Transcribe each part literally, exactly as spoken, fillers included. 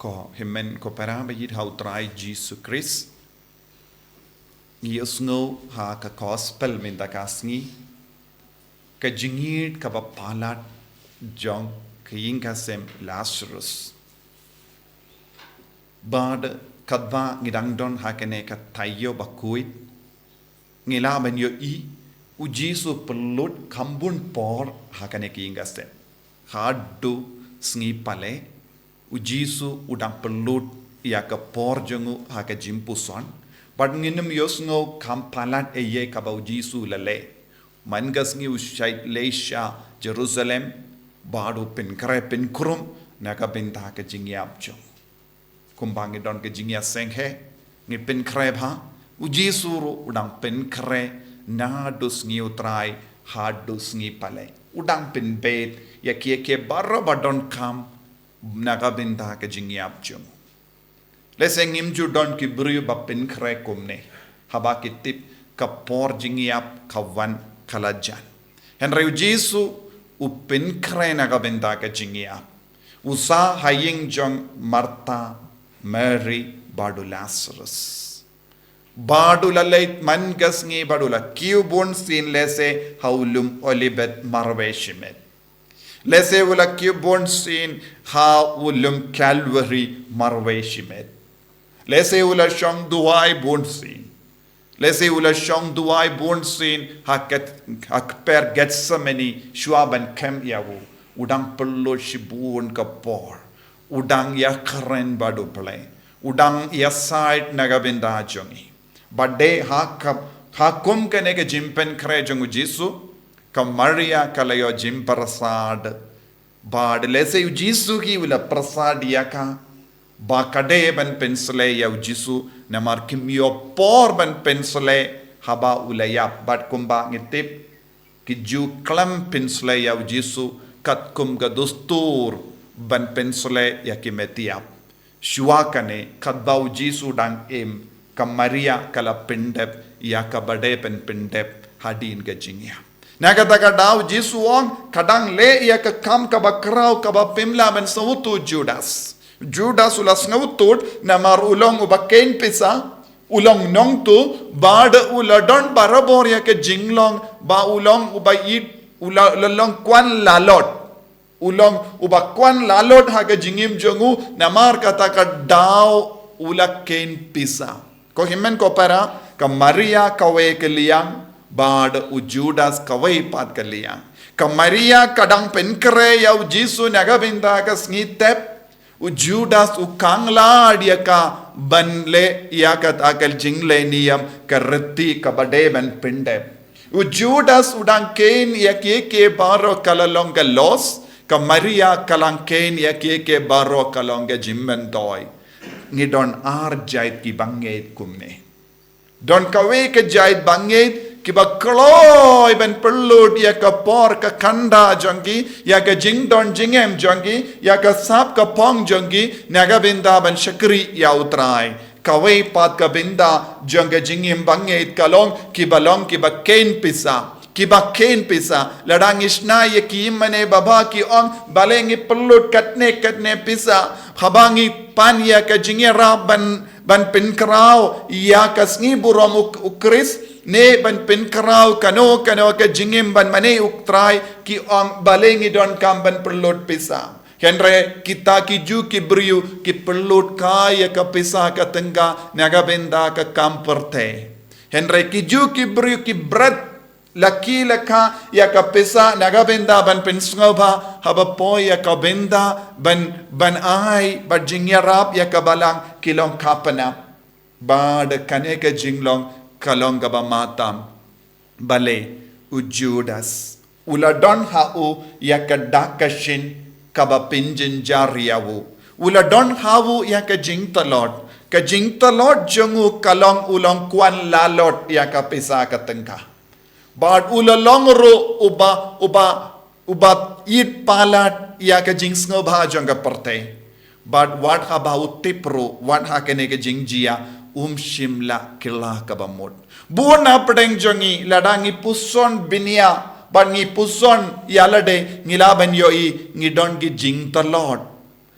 Ko hynmen ko para ba ïeit ha u Trai Jisu Khrist. Ngi ïohsngew ha ka gospel mynta ka sngi ka jingïeit kaba palat jong ka ïing ka sem Lazarus. Bad katba ngi dang don ha kane ka taïew ba khuid, ngi lah ban ïohi u Jisu pynlut kham bun por ha kane ka ïing ka sem. Haduh sngi Palei, u Jisu u dang pynlut ïa ka por jong u ha ka jingpuson. Bad ngin ym ïohsngew kham palat ei ei kaba u Jisu u la leh. Man ka sngi u shait leit sha Jerusalem, bad u pynkhreh pynkhrum na ka bynta ka jingïap jong u. Kumba ngi don ka jingïaseng hi, ngi pynkhreh ba u Jisu ruh u dang pynkhreh naduh sngi u Trai haduh sngi Palei. U dang pynbeit ïa kiei kiei baroh ba donkam na ka bynta ka jingïap jong u. Lehse ngim ju don ki briew ba pynkhreh kumne, haba ki tip ka por jingïap ka wan ka la jan. Hynrei u Jisu u pynkhreh na ka bynta ka jingïap. U sah ha ïing jong Martha, Mary bad u Lazarus. Bad u la leit man ka sngi bad u la kiew bun sien lehse ha u lum Olivet marwei shimet. Lehse u la kiew bun sien ha u lum Calvary marwei shimet. Lehse u la shong duwai bun sien. Lehse u la shong duwai bun sien ha ka, ha ka kper Gethsemane shuwa ban khem ïa u. U dang pynlut shibun ka por. U dang ïakren bad u Blei. U dang ïasaid na ka bynta jong ngi. Bad dei ha ka, ha kum kane ka jingpynkhreh jong u Jisu, ka Maria ka la ïoh jingpyrsad. Bad lehse u Jisu hi u la pyrsad ïa ka ba ka dei ban pynshlei ïa u Jisu, namar kim ïoh por ban pynshlei haba u la ïap. Bad kumba ngi tip, ki ju khlem pynshlei ïa u Jisu katkum ka dustur ban pynshlei ïa ki met ïap. Shuwa kane, katba u Jisu dang im, ka Maria ka la pyndep ïa kaba dei ban pyndep hadien ka jingïap. Na kata ka daw u Jisu u ong, ka dang leh ïa ka kam kaba khraw kaba phim lah ban sngewthuh u Judas. Judas u la sngewthuh namar u long uba kheiñ pisa, u long nongtuh, bad u la don barabor ïa ka jinglong ba u long uba ïeit, u la, la long kwan lalot. U long uba kwan lalot ha ka jingim jong u, namar kata ka daw u la kheiñ pisa. Ko hynmen ko para, ka Maria kawei ka liang, bad u Judas kawei pat ka liang. Ka Maria ka dang pynkhreh ïa u Jisu na ka bynta ka sngi Thep, u Judas u khang lad ïa ka ban leh ïa kata ka jingleh niam, ka riti kaba dei ban pyndep. U Judas u dang kheiñ ïa kiei kiei baroh ka la long ka loss, ka Maria ka la kheiñ ïa kiei kiei baroh ka long ka jingmyntoi. Ngi don ar jait kiba ngeit kumne. Don kawei ka jait ba ngeit kiba kloi ban pynlut ïa ka por ka khanda jong ki, ïa ka jingdon jingem jong ki, ïa ka sap ka phong jong ki, na ka bynta ban shakri ïa u Trai. Kawei pat ka bynta jong ka jingim ba ngeit ka long kiba long kiba kheiñ pisa. Kiba kheiñ pisa. Lada ngi shna ïa ki mane baba ki ong balei ngi pynlut katne katne pisa. Haba ngi pan ïa ka jingïarap ban, ban pynkhraw ïa ka sngi burom u, u Khrist. Ne ban pynkhraw kano kano ka jingim ban mane u Trai ki ong balei ngi donkam ban pynlut pisa. Hynrei kita ki ju ki briew ki pynlut kai ïa ka pisa ka tyngka na ka bynta ka kam pyrthei. Hynrei ki ju ki briew ki bret la ki la kha ïa ka pisa na ka bynta ban pynsngewbha, haba poi ïa ka bynta ban, ban ai bad jingïarap ïa ka balang ki long kha pynap. Bad kane ka jinglong ka long kaba matam. Balei u Judas u la don ha u ïa ka dak ka shin kaba pynjynjar ïa u. U la don ha u ïa ka jingtlot. Ka jingtlot jong u ka long u long kwan lalot ïa ka pisa ka tyngka. Bad u la long ruh uba, uba, uba ïit palat ïa ka jingsngewbha jong ka pyrthei. Bad wat haba u tip ruh, wat ha kane ka jingjia, um shym la kylla kaba mut. Bun na pdeng jong ngi, lada ngi puson bniah, bad ngi puson ïa lade, ngi lah ban ïohi, ngi don ki jingtlot.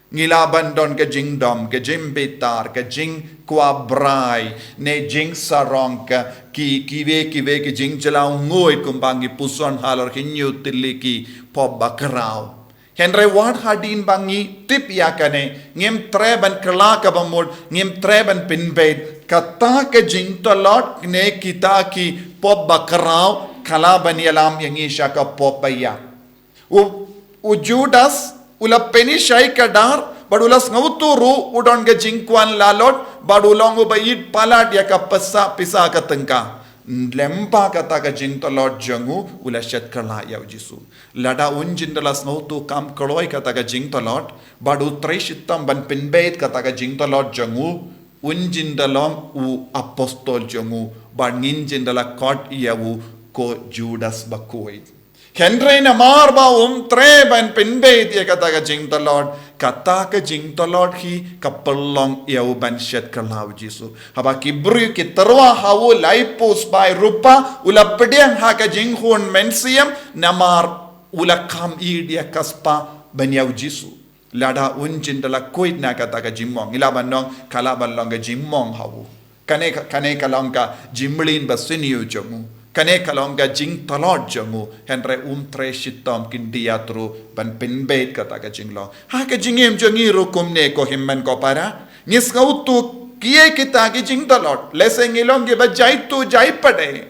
Ngi lah ban don ka jingdom, ka jingbitar, ka jingkwah brai, ne jingsarong, ka ki, kiwei, kiwei, ki jingjlaw nguid kumba ngi puson halor ki ñiuh tylli ki pop bakhraw. Hynrei wat hadien ba ngi tip ïa kane, ngim treh ban kylla kaba mut, ngim treh ban pynbeit, kata ka jingtlot ne kita ki pop bakhraw, ka lah ban ïalam ïa ngi sha ka pop baïap. U, u Judas, u la pynshai kdar, bad u la sngewthuh ruh, u don ka jingkwah lalot, bad u long uba ïeit palat ïa ka pisa, pisa ka tyngka. Lem bad kata ka jingtlot jong u, u la shet kylla ïa u Jisu. Lada un jin da la sngewthuh kam kloi kata ka jingtlot, bad u trei shitom ban pynbeit kata ka jingtlot jong u, un jin da long u apostol jong u, bad ngin jin da la khot ïa u ko Judas bakhuid. Hynrei namar ba um treh ban pynbeit ïa kata ka jingtlot, kata ka jingtlot hi ka pynlong ïa u ban shet kylla u Jisu. Haba ki briew ki tyrwa ha u lai phew sbai rupa, u la pdiang ha ka jinghun mynsiem, namar u la kham ïeit ïa ka spah ban ïa u Jisu. Lada un jin da la khuid na kata ka jingmong, ngi lah ban ong, ka lah ban long ka jingmong ha u. Kane ka, kane ka long ka jingmlien basniew jong u. Kane ka long ka jingtlot jong u. Hynrei um treh shitom khyndiat ruh ban pynbeit kata ka jinglong. Ha ka jingim jong ngi ruh kumne ko hynmen ko para. Ngi sngewthuh kiei kita ki jingtlot. Lehse ngi long kiba jaitu jaipade.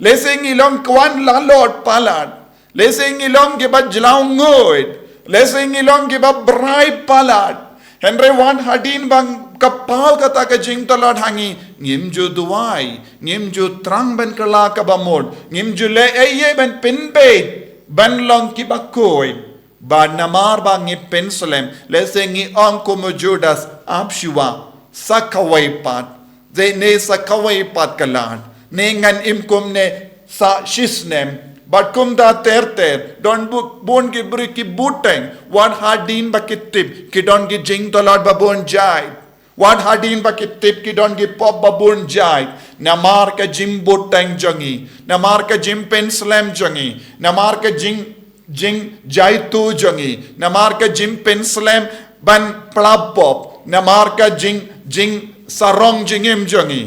Lehse ngi long kwah lalot palat. Lehse ngi long kiba jlaw nguid. Lehse ngi long kiba brai palat. Hynrei wat hadien ba ka paw kata ka jingtlot ha ngi, ngim ju duwai, ngim ju thrang ban kylla kaba mut, ngim ju leh ei ei ban pynbeit ban long kiba khuid. Bad namar ba ngi pynslem, lehse ngi ong kum u Judas, ap shuwa, sa kawei pat, ne sa kawei pat ka lad, ne ngan im kumne sa shisnem, bad kumta ter ter, don bu-, bun ki briew ki bteng, wat hadien ba ki tip, ki don ki jingtlot ba bun jait. Wat hadien ba ki tip ki don ki pop ba bun jait, namar ka jingbteng jong ngi, namar ka jingpynslem jong ngi, namar ka jing, jingjaitu jong ngi, namar ka jingpynslem ban pla pop, namar ka jing, jingsarong jingim jong ngi,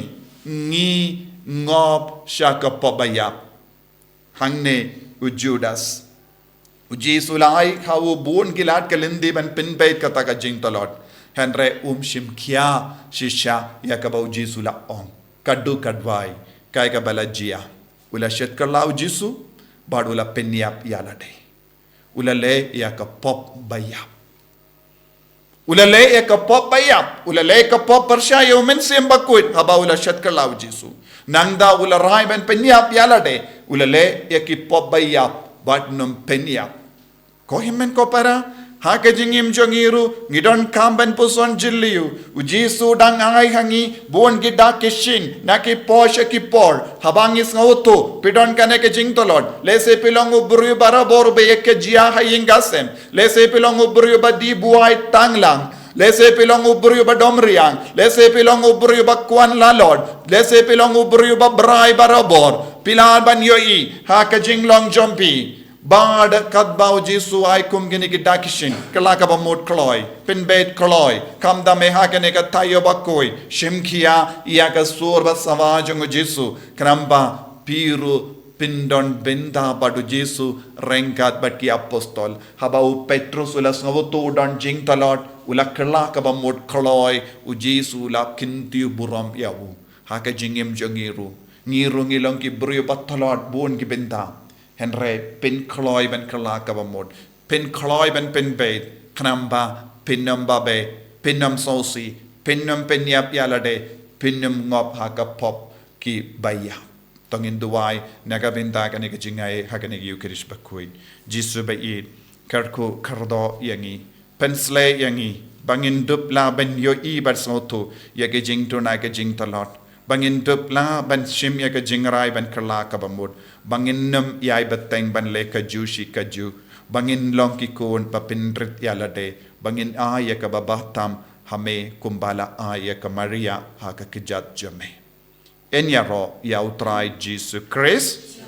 ngi ngop sha ka pop baïap. Hangne u Judas. U Jisu la ai ha u bun ki lad ka lynti ban pynbeit kata ka jingtlot. Hynrei um shim khia shisha ïa kaba u Jisu la ong. Ka dei ka duwai, kaei kaba la jia. U la shet kylla u Jisu, bad u la pynïap ïa lade. U la leh ïa ka pop baïap. U la leh ïa ka pop baïap, u la leh ïa ka pop pyrshah ïa u Mynsiem Bakhuid, haba u la shet kylla u Jisu. Nangta u la rai ban pynïap ïa lade, u la leh ïa ki pop baïap, bad nym pynïap. Ko hynmen ko para, ha ka jingim jong ngi ruh, ngi donkam ban puson jylliew, u Jisu dang ai ha ngi, bun ki dak ki shin, na ki por sha ki por, haba ngi sngewthuh, phi don kane ka jingtlot, lehse phi long u briew barabor ba ïa ka jia ha ïing ka sem, lehse phi long u briew ba die buaid tang lang. Lehse phi long u briew ba dom riang. Lehse phi long u briew ba kwah lalot. Lehse phi long u briew ba brai barabor. Phi lah ban ïohi ha ka jinglong jong phi. Bad katba u Jisu ai kum kine ki dak ki shin. Kylla kaba mut kloi. Pynbeit kloi. Kham tam eh ha kane ka taïew bakhuid. Shim khia ïa ka sur ba sawa jong u Jisu. Khnang ba phi ruh phin don bynta bad u Jisu ryngkat bad ki apostol. Haba u Petrus u la sngewthuh u don jingtlot, u la kylla kaba mut kloi, u Jisu u la kyntiew burom ïa u. Ha ka jingim jong ngi ruh. Ngi ruh ngi long ki briew ba tlot bun ki bynta. Hynrei phin kloi ban kylla kaba mut. Phin kloi ban pynbeit, khnang ba phin nym babe, phin nym sngewsih, phin nym pynïap ïa lade, phin nym ngop ha ka pop ki baïap. To ngin duwai, na ka bynta kane ka jingai, ha kane ka Eukharist bakhuid. Jisu baieit, kyrkhu kyrdoh ïa ngi, pynsleh ïa ngi, ba ngin dup lah ban ïohi bad sngewthuh, ïa ka jingduna ka jingtlot. Ba ngin dup lah ban shim ïa ka jingrai ban kylla kaba mut. Ba ngin nym ïai bteng ban leh kajuh shi kajuh. Ba ngin long ki khun ba pynrit ïa lade. Ba ngin ai ïa kaba bha tam ha me kumba la ai ïa ka Maria ha ka kjat jong me. Yn ïaroh ïa u Trai Jisu Khrist.